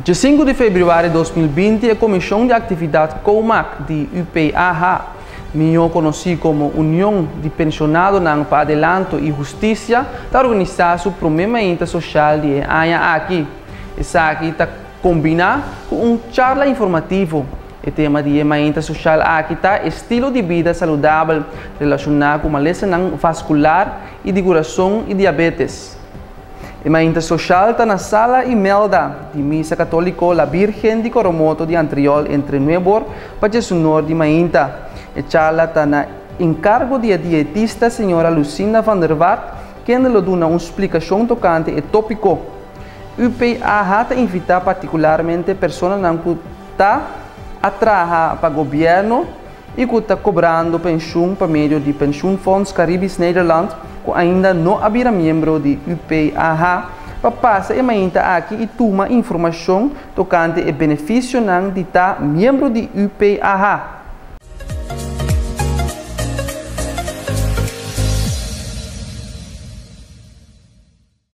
5 di februari di 2020, e Comision di Actividad COMAC di UPAH, miho conoci como Union di Pensionadonan pa Adelanto y Husticia, ta organisa su prome mainta social di aña aki. Esaki ta combina cu un charla informativo. E tema di mainta social aki ta estilo di bida saludabel relaciona cu malesa vascular y di curason y diabetes. E mainta social ta na Sala Imelda, di Misa Catolico La Virgen di Coromoto di Antriol entre 9 or pa 11 di mainta. E charla ta na encargo di dietista señora Lucinda van der Waart, kende lo duna un splicacion tocante e topico. UPAH ta invita particularmente personanan cu ta traha pa gobierno y cu ta cobrando pensioen pa medio di Pensioenfonds Caribisch Nederland, cu ainda no a bira miembro di UPAH, pa pasa e mainta aki y tuma informacion tocante e beneficionan di ta miembro di UPAH.